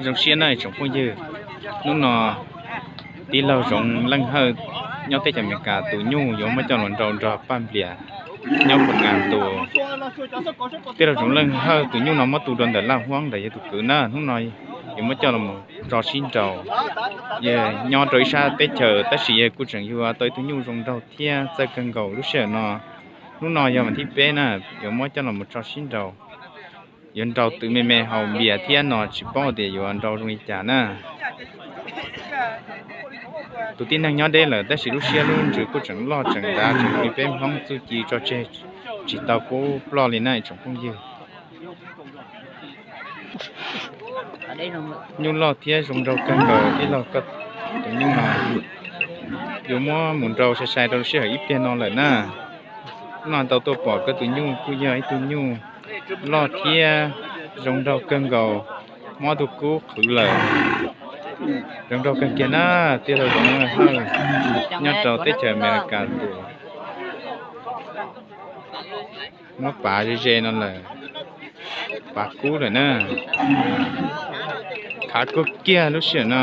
Zoo siab na tsoom phooj ywg, hnub no tij laug Zoov Leej Hawj nyob teb chaws Amelikas tus nyuj yuav muab coj los nrau nrog Paj Nplias nyob Phoos Nas tus. Tij laug Zoov Leej Hawj tus nyuj no muab tu dua ntawm Laj Huab ntawm yog tus kwv na, hnub no yuav muab coj los tso sib nraus. Yog nyob rau ib sab teb chaws tab sis yog kuj tseem yuav tau ib tug nyuj zoo nraug thiab txawj kawg nkaus lub sij hawm no. Hnub no yog vas thib peb na, yuav muab coj los tso sib nraus. Yuav nrau twv me me haus npias thiab no tsis paub tias yuav nrau zoo li cas na. Tus tib neeg nyob deb lawm tab sis lub siab lub ntsws kuj tseem loj tseem dav tseem li peb Hmoob txuj ci tso tseg tsis tau kub ploj li na tsoom phooj ywg. Nyuj loj thiab zoo nraug kawg nkaus tij laug, koj tus nyuj no yuav muab mus nrau sai sai rau lub sij hawm ib pliag no lawm na. No tau tuaj pom koj tus nyuj kuj yog ib tug nyuj loj thiab zoo nraug kawg nkaus, mob tug kub qhwv lawm. Zoo nraug kawg kiag na, tij laug Zoov Leej Hawj nyob rau teb chaws Amelikas tus. Muab pav ze ze no lawm, pav kub lawm na. Khav kawg kiag lub sij hawm no.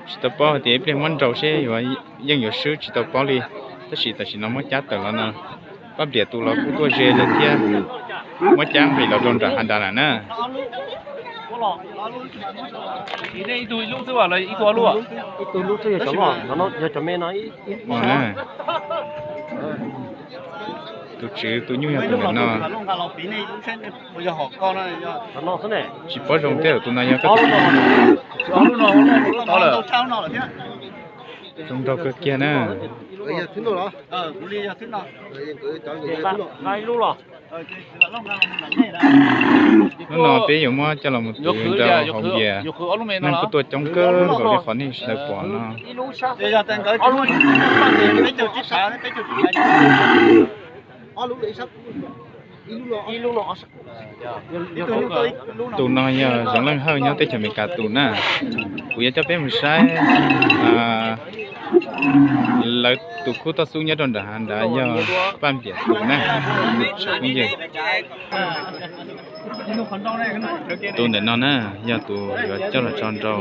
Tsis tau paub hais tias ib pliag muab nrau seb yeej yuav swb tsis tau paub li, tab sis tam sim no muab cab tawm los no, Paj Nplias tus los kuj tuaj ze li thiab, muab cab nqis los rau nram hav nrad lawm na. Tus tswv tus nyuj yog tus ntawm no. Tsis paub zoo thiab tus no yog koj tus. Zoo nraug kawg kiag na. Hnub no peb yuav muab coj los mus twv nrau haus npias, neeg kuj tuaj coob kawg nkaus li qhov nej sawv daws pom no. Tus no yog Zoov Leej Hawj nyob teb chaws Amelikas tus na. Kuv yuav coj peb mus saib lawv tus khub toj xub nyob rau nram hav nrad yog Paj Nplias tus na. Tus ntawm no na yog tus yuav coj los tso nrau,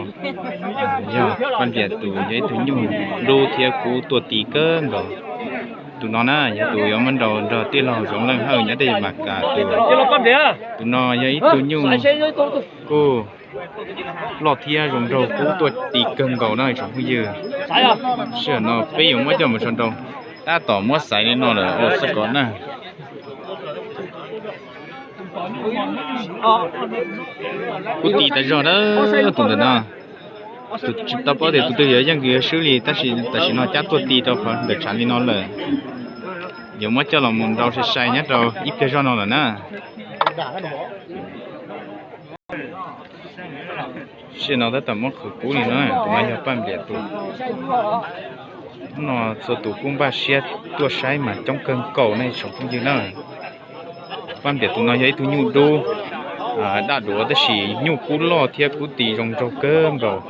yog Paj Nplias tus, yog ib tug nyuj dub thiab kub tuaj ti kawg nkaus. Tus no na yog tus yuav muab nrau nrog tij laug Zoov Leej Hawj nyob teb chaws Amelikas tus. Tus no yog ib tug nyuj kuj loj thiab zoo nraug kub tuaj ti kawg nkaus na tsoom phooj ywg. Sij hawm no peb yuav muab coj mus tso nrau, tab tom muab xaiv li no lawm ua xwb kom na. Kub ti tas zog na, tus ntawm no. Tus tsis tau paub tias tus twg yuav yeej yuav swb li tab sis tam sim no cab tuaj ti rau qhov ntawm tshav li no lawm. Yuav muab coj los mus nrau sai sai nyob rau ib pliag zoj no lawm na. Sij hawm no tab tom muab qhwv kub li no, tus no yog Paj Nplias tus. Hnub no txhua tus kuj npaj siab tuaj saib mas coob kawg nkaus nej tsoom phooj ywg na. Paj Nplias tus no yog ib tug nyuj dub daj duav tab sis nyuj kub loj thiab kub ti zoo nraug kawg nkaus.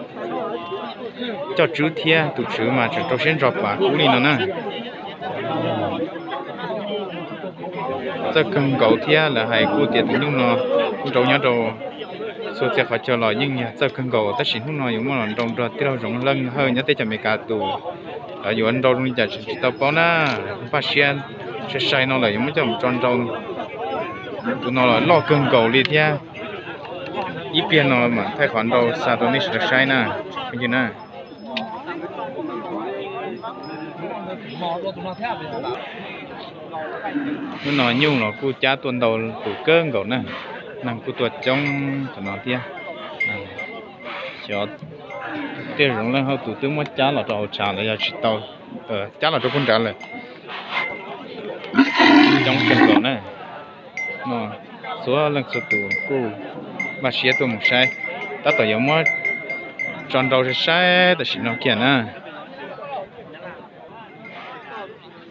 Coj tswb thiab tus tswv mas tseem rau siab ntso pav kub li no na. Txawj kawg nkaus thiab lawv hais kuj tias tus nyuj no nrau nyob rau txhua txhia qhov chaw los yeej yog txawj kawg nkaus tab sis hnub no yuav muab los nrau nrog tij laug Zoov Leej Hawj nyob teb chaws Amelikas tus. Lawv yuav nrau zoo li cas tseem tsis tau paub na. Npaj siab sai sai no lawm yuav muab coj mus tso nrau. Tus no los loj kawg nkaus li thiab. Ib pliag no mam thaij qhov nrau xa rau nej sawv daws saib na. Hnub no nyuj los kuj cab tuaj ntau tus kawg nkaus na, neeg kuj tuaj coob tam no thiab. Xyov tij laug Zoov Leej Hawj tus twb muab cab los rau hauv tshav lawm yog tsis tau, cab los rau puag nrad lawm. Coob kawg nkaus na. No txhua leej txhua tus kuj npaj siab tuaj mus saib, tab tom yuav muab tso nrau saib saib tam sim no kiag na.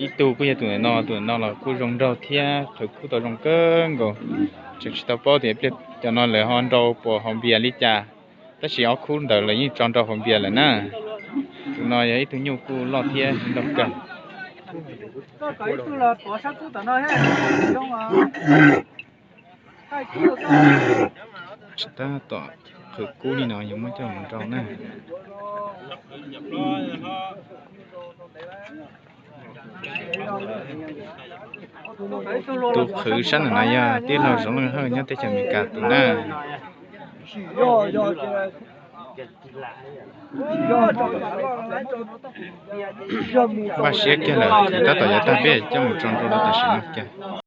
Ib tug kuj yog tus ntawm no, tus ntawm no los kuj zoo nraug thiab qhwv kub tau zoo kawg nkaus. Tseem tsis tau paub tias pliag cov no lawv ho nrau pos haus npias li cas, tab sis ob khub ntawd lawv yeej tso nrau haus npias lawm na. Tus no yog ib tug nyuj kuj loj thiab zoo nraug kawg. Tsis tab tom qhwv kub li no yuav muab coj mus rau na. Tus qhwv sab ntawm no yog tij laug Zoov Leej Hawj nyob teb chaws Amelikas tus na. Npaj siab kiag lawm, tab tom yav tag peb coj mus tso nrau rau tam sim no kiag.